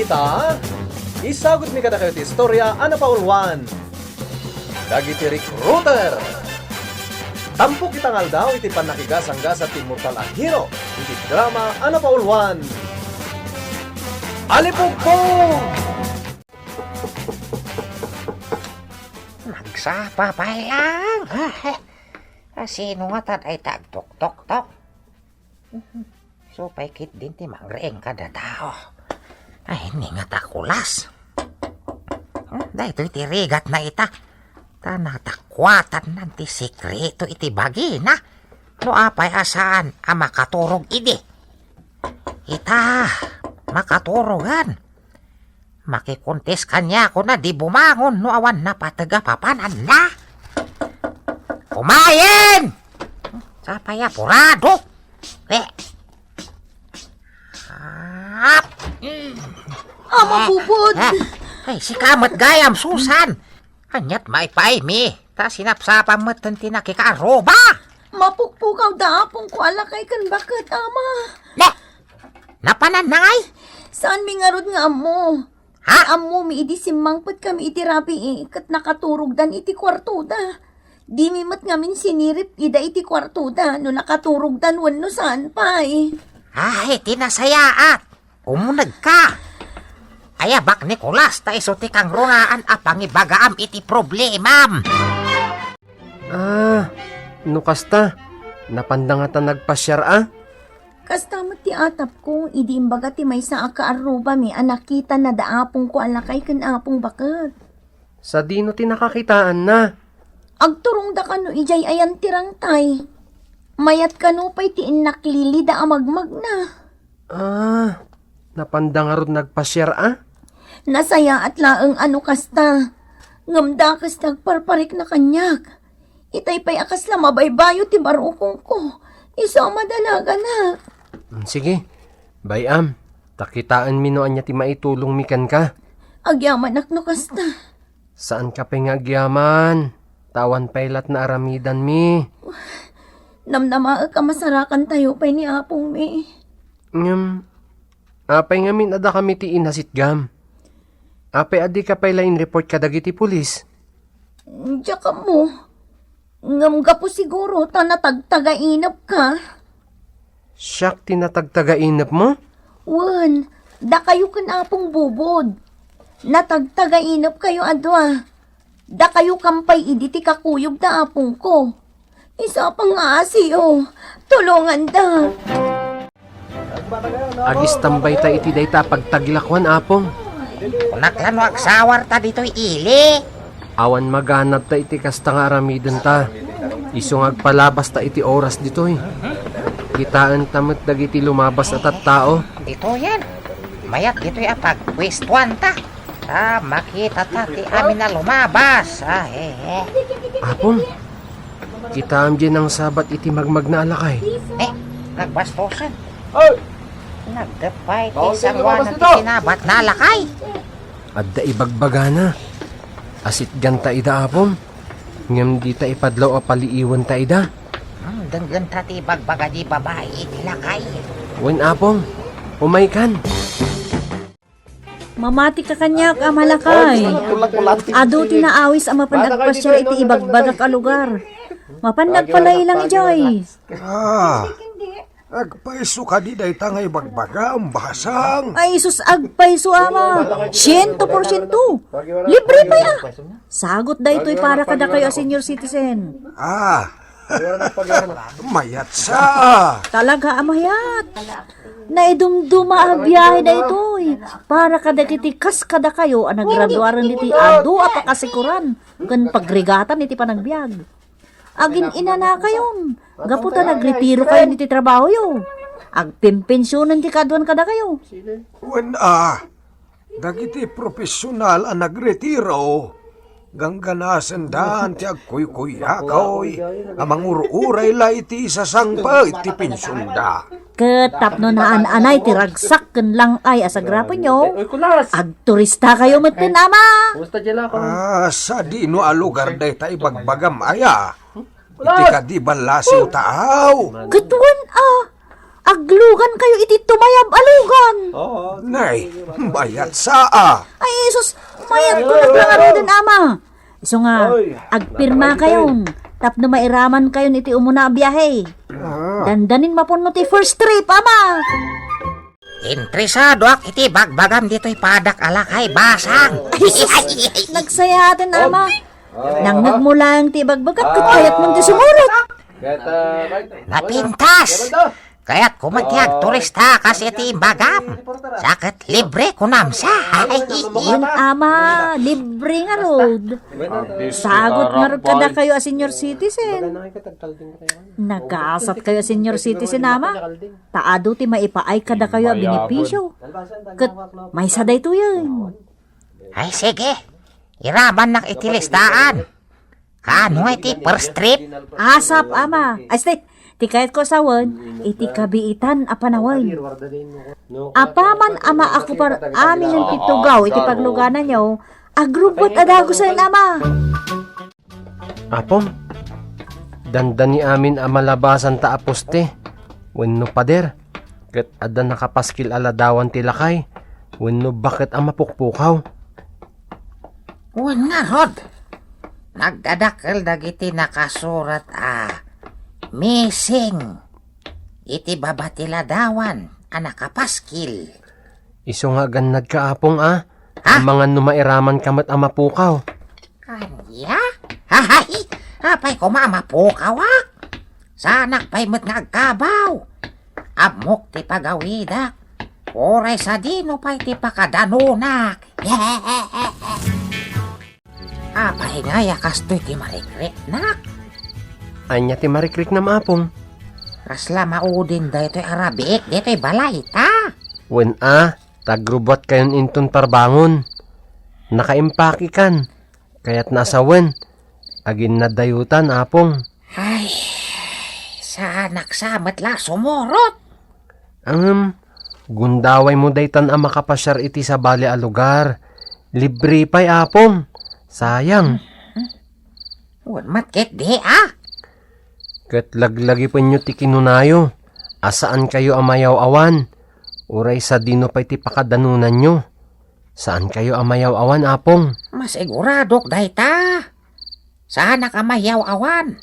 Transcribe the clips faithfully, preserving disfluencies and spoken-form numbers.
Ta, isagutmi kadakayo ti istorya a napauluan dagiti recruiter. Tampok ita nga aldaw iti pannakigasanggasat ti immortal a hero iti drama a napauluan, Alipugpog! Nagsapa pay lang. Ah, sino ngata dayta agtuktoktok? Isu pay ketdin ti mangriing kada tao. Ay, ni ngata kulas. Hmm, daytoy ti rigatna ita. Ta natakuatanna ti sekreto iti bagina. No apay a saan a makaturog idi. Ita, makaturogan. Makikontes kaniakon a di bumangon no awan napateg a papananna. Kumain! Sapay apurado. Eh. Ap! Mm. Ama, ah, bubod! Ah. Ay, sika met gayam, Susan! Ania't maipaaymi? Ta sinapsapam metten ti nakikaarruba! Mapukpukaw da apongko a lakay ken baket, ama. Ne! Napananna ngay? Saanmi ngarud nga ammo. Ha? Ammomi idi simmangpetkami iti rabii ket nakaturogdan iti kuartoda. Dimi met ngamin sinirip ida iti kuartoda no nakaturogdan wenno saan pay. Ay, ti nasayaat! Umunegka! Ayabak, Nicolas, ta isu ti kangrunaan a pangibagaam iti problemam! Ah, no kasta, napanda ngata nagpasiar a? Kasta met ti atapko idi imbaga ti maysa a kaarrubami a nakitana da apongko a lakay ken apong baket. Sadino ti nakakitaanna? Agturongda kano idiay ayan ti rangtay. Mayat kano pay ti innaklilida a magmagna. Ah, napanda ngarud nagpasiar a? Nasayaat laeng a no kasta. Ngem dakes ti agparparikna kaniak. Itay pay a kasla mabaybayo ti barukongko. Isu a madalaganak. Mm, sige, bay-am. Ta kitaenmi no ania ti maitulongmi kenka. Agyamanak no kasta. Saanka pay nga agyaman, ta awan pay latna aramidanmi. Namnamaek a masarakantayo pay ni apongmi. Ngem, apay ngamin a dakami ti inasitgam? Apay a dika pay la in-report kadagiti pulis? Diak ammo. Ngem gapu siguro ta natagtagainepka. Siak ti natagtagainepmo? Wen, dakayo ken Apong Bubod. Natagtagainepkayo a dua. Dakayo kampay idi ti kakuyog da apongko. Isu a pangngaasiyo, tulonganda. Agistambay ta iti dayta a pagtagilakoan, Apong. Kunak la no agsawar ta ditoy ili. Awan maganab ta iti kasta nga aramiden ta. Isu nga agpalabas ta iti oras ditoy. Kitaen ta met dagiti lumabas a tattao. Ditoyen. Mayat ditoy a pagpuestuan ta. Ah, makita ta ti amin a lumabas. Ah, eh, eh. Apong, kitaem diay nangsabat iti magmagna a lakay. Eh, nagbastosen. Nagdep pay ti sanguanan ti sinabatna a lakay. Adda ibagbagana. Asitganta ida, Apong. Ngem dita ipadlaw a paliiwenta ida. Hmm, denggenta ti ibagbaga di babai iti lakay. Wen, Apong, umaykan. Mamatika kaniak, Ama Lakay. Adu ti naawis a mapan agpasiar iti ibagbagak a lugar. Mapan nagpalailang idiay. Ah, agpayso kadi dayta nga ibagbagam, Basang? Ay, sus, agpayso, Ama. Siento porsiento. Libre pay, ah. Sagut daytoy para kadakayo a senior citizen. Ah, mayat sa. Talaga a mayat. Naidumduma a biahe daytoy para kadagiti kas kadakayo a nagraduaren ditoy adu a pakasikoran ken pagrigatan iti panagbiag. Agin-inanakayon gapu ta nagretirokayon iti trabahoyo. Agpimpensionen ti kaaduan kadakayo. Wen a, dagiti profesional a nagretiro, gangganasendaan ti agkuykuyakaw a mangur-uray la iti isasangpet ti pensionda. Ket tapno naan-anay ti ragsak ken lang-ay a sagrapenyo, agturistakayo metten, Ama. Ah, sadino a lugar dayta ibagbagam aya? Iti kadi ballasiw taaw. Ket wen a, a Aglugan kayo iti tumayab a lugan. Nay, mayat sa a. Ay, Jesus, mayat ko na nga ngaruden, ama. Isu nga, agpirma kayon, tapno mairaman kayon iti umuna a biahe. Dandanin mapunno ti first trip, ama. Interesadoak iti bagbagam ditoy padak a lakay, basang. Ay, sus! Nagsayaaten, ama. Nangngegmo laeng ti ibagbagak, ket kayatmon ti sumurot. Napintas! Kayatko met ti agturista kas iti imbagam. Sa ket libre kunam sa. Wen, ama, libre ngarud. Sagut ngarud kadakayo a senior citizen. Nagasat kayo a senior citizen, ama. Ta adu ti maipaay kadakayo a benepisio. Ket maysa daytoyen. Ay, sige. Iramannak iti listaan. Kaano nga iti first trip? Asap, ama. Ay, sti, ti kayatko a sawen, iti kabiitan a panawen. Apaman a maakupar aminen ti tugaw iti paglugananyo, agrubbuat a dagusen, ama. Apom, dandani amin a malabasanta a poste wenno pader, ket adda nakapaskil a ladawan ti lakay wenno baket a mapukpukaw. Wen ngarud, nagdadakkel dagiti nakasurat a missing iti baba ti ladawan a nakapaskil. Isu nga agannadka, Apong, a? Ha? Amangan no mairamanka met a mapukaw. Ania? Hay! Apay koma a mapukawak? Saanak pay met nga agkabaw. Ammok ti pagawidak. Uray sadino pay ti pakadanunak. Apay ngay a kastoy ti marikriknak? Ania ti marikriknam, Apong? Kasla maudin daytoy a rabiik ditoy balayta. Wen a, ta agrubbuatkayon inton parbangon. Nakaimpakikan. Kayatna a sawen, aginnadayutan, Apong. Ay, saanak sa met la sumurot. Ngem, gundawaymo daytan a makapasiar iti sabali a lugar. Libre pay, Apong. Sayang. Wen met ketdi, a? Ket laglagipenyo ti kinunayo a saankayo a mayaw-awan, uray sadino pay ti pakadanonanyo. Saankayo a mayaw-awan, Apong. Masiguradok dayta. Saanak a mayaw-awan.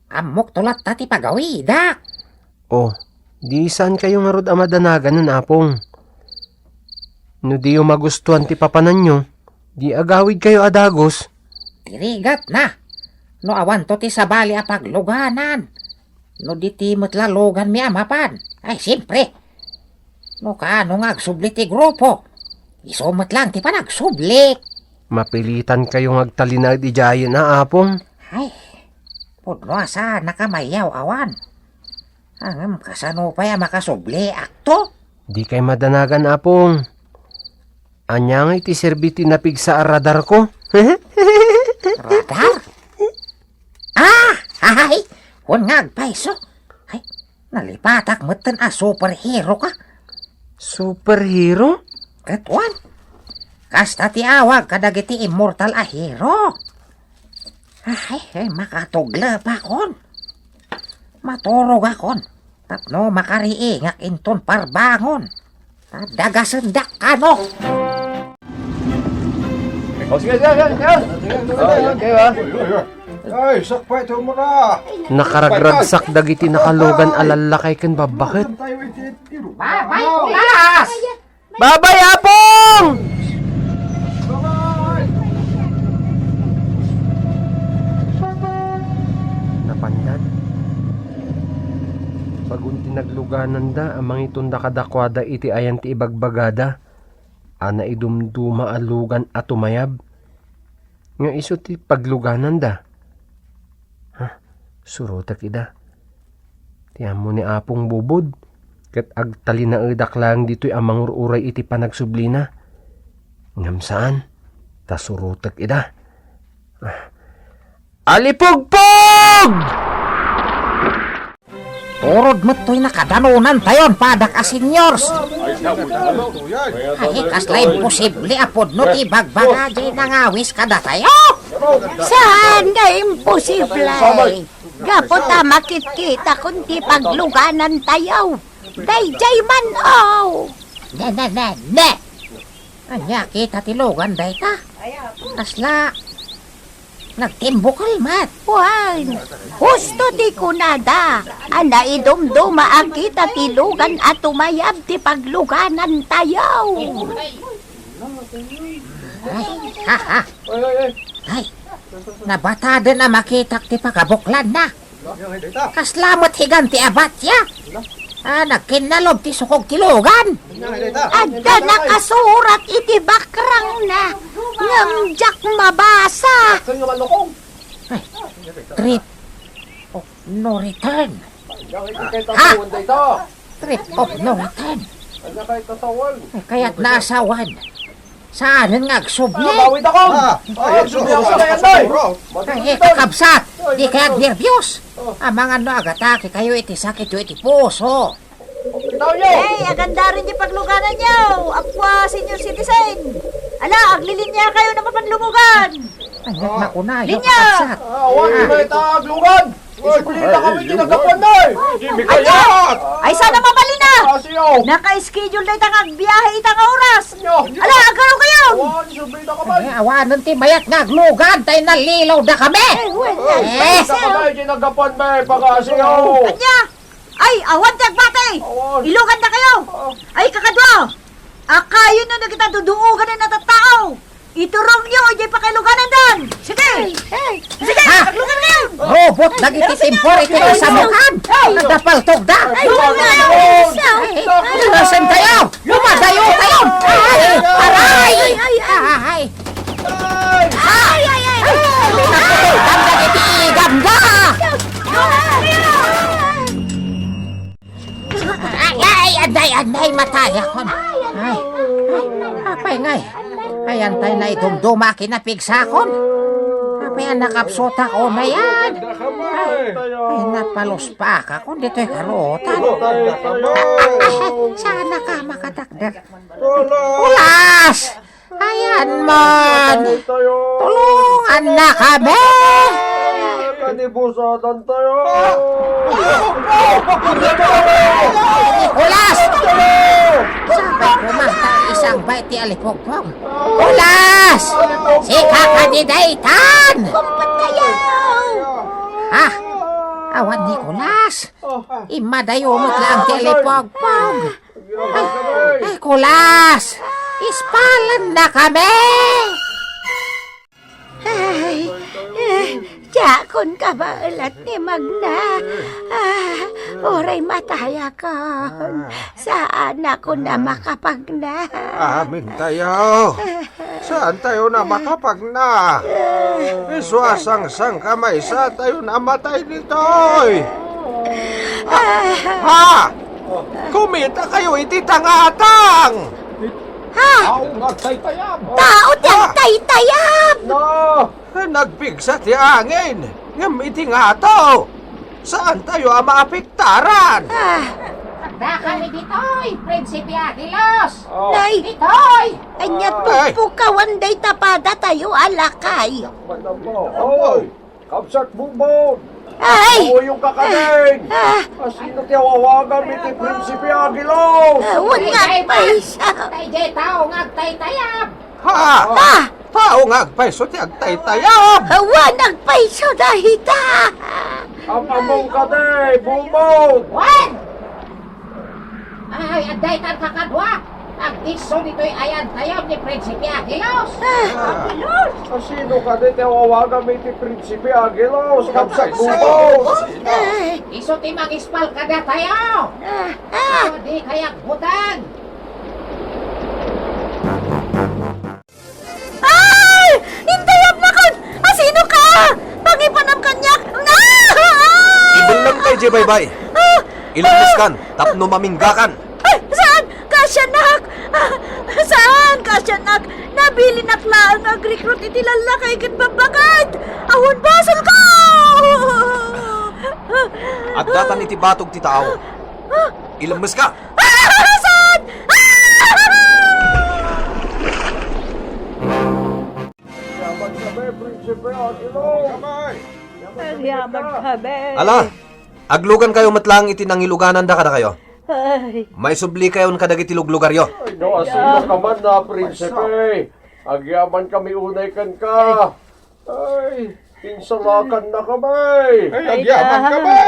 Ammokto latta ti pagawidak. O, di saankayo ngarud a madanaganan, Apong. No diyo magustuan ti papananyo, di agawidkayo a dagus. Ti rigatna, no awanto ti sabali a pagluganan, no di ti met la luganmi a mapan. Ay, siempre. No kaano nga agsubli ti grupo, isu met laeng ti panagsubli. Mapilitankayo nga agtalinaed idiayen a, Apong. Ay, pudno a saanak a mayaw-awan. Ngem kasano pay a makasubliakto? Dikay madanagan, Apong. Ania ngay ti serbi ti napigsa a radarko? Radar? Ah! Ay! Wen nga agpayso. Ay, nalipatak metten a superhero ka. Superhero? Ket wen, kasta ti awag kadagiti immortal a hero. Ay, ay, makatuglepakon. Maturogakon tapno makariingak inton parbangon. Ta dagasendak kano. O, sige, sige, sige, sige. O, yan kayo, ha? Ay, sakpa ito mo na. Nakaragragsak dagiti nakalugan a lallakay ken babbaket. Babay, kulas! Babay, Apong! Napandan. Bagun ti naglugananda a mangitunda kadakuada iti ayan ti ibagbagada a naidumduma a lugan a tumayab, nga isu ti paglugananda. Ha, surotek ida. Ti ammo ni Apong Bubod, ket agtalinaedak laeng ditoy a mangur-uray iti panagsublina. Ngem saan, ta surotek ida. Ah. Alipugpog! Urod met toy nakadanonantayon, padak a seniors. Ay, kasla imposible a pudno ti ibagbaga jay nangawis kadatayo. Saan nga imposible? Gapu ta makitkitakon ti pagluganantayo. Daydiay man, oh! Ne, ne, ne, ne! Ania kita ti lugan dayta? Kasla nagtimbukel met. Wen, husto ti kunada a naidumduma a kita ti lugan a tumayab ti pagluganantayo. Ay, ha, ha. Ay, ay, ay. Ay, nabataden a makitak ti pagabuklanna. Kasla met higan ti abatya. Ah, nagkinnalob ti sukog ti lugan. Adda nakasurat iti bakrangna, ngem diak mabasa. Ay, trip of no return. Ha? Trip of no return. Ay, kayatna a sawen. Saanen nga agsubli. Ah, bawidakon. Ah, ay, ay, ay, ay, ay, ay. Ay, eh, kakabsat, di kay agnerbios. Amangan no agatake kayo iti sakityo iti puso. Ay, agandaren ti paglugananyo. Apua, senior citizen. Ala, aglilinya kayo na mapan lumugan. Ay, nakunayo, kakabsat. Ah, awan, ah, di kayo ta aglugan. Ay, isublita kami iti naggapuan na, eh. Ay, ay, sana mabalin na. Naka-schedule na ita nga agbiahe ita nga oras. Ala, agkaro kayo. Awan, isublita ka man. Ay, awanen ti mayat nga aglugan, tay nallilaw da kami. Ay, wen, eh. Isublita ka man iti naggapuan na, eh, pag-asiyo. Anya? Ay, awan ti agbati. Awan. Ilugan na kayo. Ah. Ay, kakadua. Akayo na nagita duduogan na tattao. Iturongyo, idiay pakailuganandan. Sige! Hey! Sige! Ha? Aglugan kayo! Robot dagiti timpor iti kasamukan! Nadapaltogda! Ay, wala! Ay, ay, ay, ay, ay, tayo! Lumadayo tayo! Ay! Aray! Ay! Ay! Ay! Ay! Ay! Naputol dagiti igam da! Ay, ay, anday, anday, matayakon. Ay, ay, apay ngay. Ay, antay na idumduma kinapigsakon. Apay a nakapsutak o na yan. Ay, ay, napaluspakakon ditoy karutan. Ah, ah, ah, saan na ka makatakder? Ulas! Ayan man! Tulungan na kami! Kanibusadan tayo! Nicolas! Sabay kumanta isang bay ti alipogpog. Nicolas! Sika kadi daytan! Kumpatayaw! Ha? Awan Nicolas! Immadayo met lang ti alipogpog! Ay, ay, Kulas! Ispalanna kami! Ay, eh, diakon kabaelat ni Magna. Ah, uray matayakon. Saan ako na makapagna. Amin tayo. Saan tayo na makapagna? Isu a sangsang ka maysa tayo namatay ditoy. Ah, ha? Kumita kayo iti tangatang! Ha? Tao nga agtaytayab! Tao ti agtaytayab! No! Nagpigsa ti angin, ngem iti ngato, saan tayo a maapektaran? Ah. Dakami ditoy, Prinsipe Agilos! Oh. Nay! Ditoy! Anya, ay, pukpukawan dayta padatayo a lakay. Madamo. Oy! Kabsat Bubon! Ay! Mauyong ka kadin! Ah! Asino ti awawagam iti Prinsipe Agilos? Ah, wen nga agpayso. Tay, tay, tao nga agtaytayab! Ha? Ah! Tao nga agpayso ti agtaytayab! Ah, wen agpayso dayta! Am-ammom kadi, Bubon! Wen! Ay, adda itan kakadua. Agdisso ditoy ayantayab ni Prinsipe Agilos. Ah. Agilos? Asino kadi ti awawagam iti Prinsipe Agilos? Kabsat Bubon. Ay. Isu ti mangispal kadatayo. Ah, ah. Di kay agbuteng. Ay! Intayabnakon! Asino ka? Pangipanam kaniak! Ah! Ibelnam kay diay baybay. Ah! Ilemmeskan tapno maminggakan. Ay, saan? Kaasiannak! Ah, saan? Kaasiannak! Nabilinak laeng nga agrekrut iti lallakay ket babbaket! Awan basolko! Addatan iti batog ti tao. Ah! Ilemmeska! Ah! Saan? Ah! Agyaman kami. Ala, aglugan kayo met laeng iti nangilugananda kadakayo. Ay. Maisublikayon kadagiti luglugaryo. Ay, no, asino ka man na, prinsipe? Agyaman kami unay kenka. Ay, insalakan na kami. Ay, agyaman kami.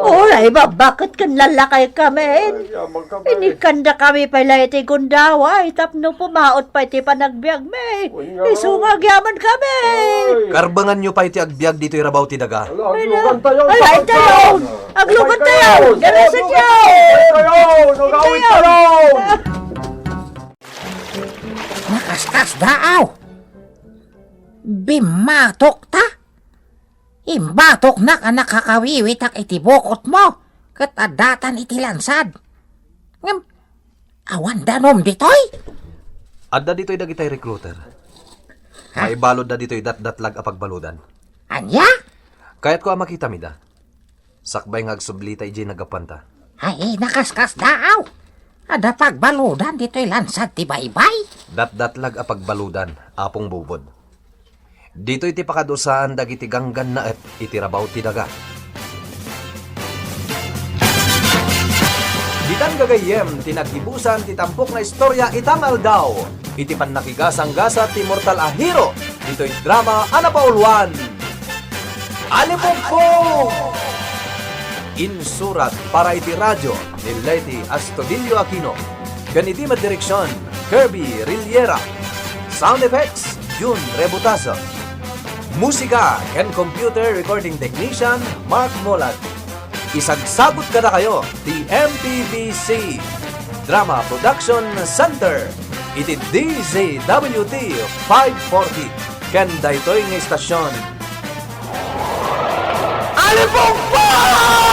Uray, babakket ken lallakay kami. Agyaman kami. Inikanda kami pay la iti gundaway tapno pumaot pay ti panagbiagmi. Wenno. Isu nga agyaman kami. Ay. Karbenganyo pay ti agbiag ditoy rabaw ti daga. Ala, aglugan tayo. Ala, aglugan tayo. Aglugan tayo. Darasan tayo. Aglugan tayo. Aglugan tayo. Nakaskasdaaw. Bimmatok ta. Imbatoknak a nakakawiwitak iti bukotmo, ket addatan iti lansad. Ngem, awan danum ditoy? Adda ditoy dagitay recruiter. Ha? Maibaludda ditoy datdatlag a pagbaludan. Ania? Kayatko a makitam ida. Sakbay nga agsublita idiay naggapuanta. Ay, nakaskasdaaw. Adda pagbaludan ditoy lansad ti baybay. Datdatlag a pagbaludan, Apong Bubod. Ditoy ti pakadusaan dagiti ganggannaet iti rabaw ti daga. Ditan gagayyem ti nagibusan ti tampok nga istorya ita nga aldaw iti pannakigasanggasat ti mortal a hero ditoy drama a napauluan, Alipugpog! Insurat para iti radio ni Leti Astudillo Aquino ken iti met direksion, Kirby Riliera. Sound effects, Jun Rebutazo. Musika ken computer recording technician, Mark Molat. Isagsagut kadakayo ti M P B C Drama Production Center iti D Z W T five forty ken daytoy nga istasion. Alipugpog!